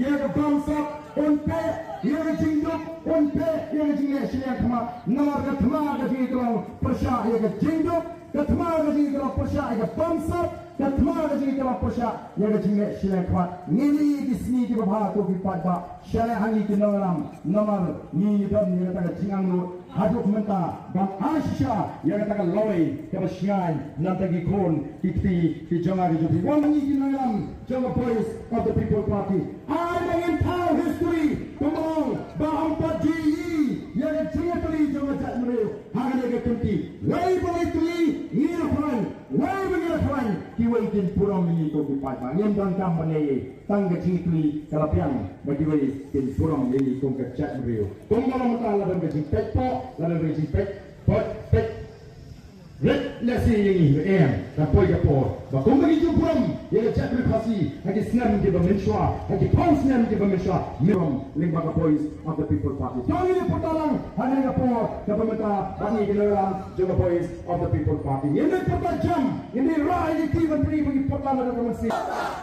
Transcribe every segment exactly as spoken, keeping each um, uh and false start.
Ïa ka bamsap un peh, ïa ka jingduk un peh, ïa ka jingleh shiliang khmat. Namar ka thma ka jingïatrong pyrshah ïa ka jingduk, ka thma ka jingïatrong pyrshah ïa ka bamsap, ka thma ka jingïatrong pyrshah ïa ka jingleh shiliang khmat. Ngin ïohi ki sngi kiba bha ko ki paidbah, sha leh ha ngi ki nongïalam, namar ngi don ïa kata ka jingangnud. Haduh mynta ban ai shisha ïa kata ka lawei kaba shngaiñ na bynta ki khun ki kti ki jong nga ki jong phi. Wan ngi ki nongïalam jong ka Voice of the People Party. Ai ba ngin thaw history kumba ong ba ym pat ju ïohi ïa ka jingïatylli jong ka jaitbynriew ha kane ka kynti. Wei ba ngi tylli ngi la pynlong, wei ba ngi la pynlong kiwei kin burom ïa ngi ko ki paidbah. Ngim donkam ban ïa Tang ka jingkylli ka la biang ba kiwei kin burom ïa ngi kum ka jaitbynriew. Kumba long mynta la don ka jingpeit poh, la don ka jingpeit, peit, peit. Rit lehse ïa ngi, em, ka poi ka por ba kumba ngi ju burom ïa ka jaitbynriew Khasi ha ki snem kiba mynshuwa, ha ki phew snem kiba mynshuwa, burom lyngba ka Voice of the People Party. To ngin ïa pyrta lang ha kane ka por kaba mynta bad ngi ki nongïalam jong ka Voice of the People Party. Ngin ïa pyrta jam, ngin ïa rah ïa ki ban pynïaid ba ngi pyrta na ka mynsiem.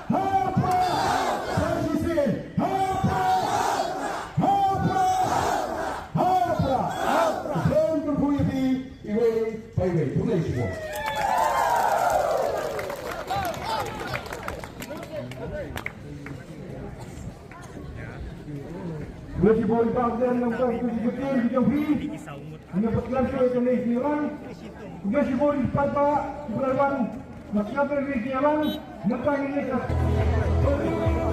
Ha Prah! Sa shisien. Ha Prah! Ha Prah! Ha Prah! Khublei shibun. Iwei pa iwei. Khublei shibun. Khublei shibun, Bah Abdul, nongkong, khublei shibun, jong phi. Nga pat klam shuh ïa kane shuh lang. Khublei shibun, Bah, Bah, khublei wan. Nga sngap ïa kane shuh lang. Nga tang ïa kane.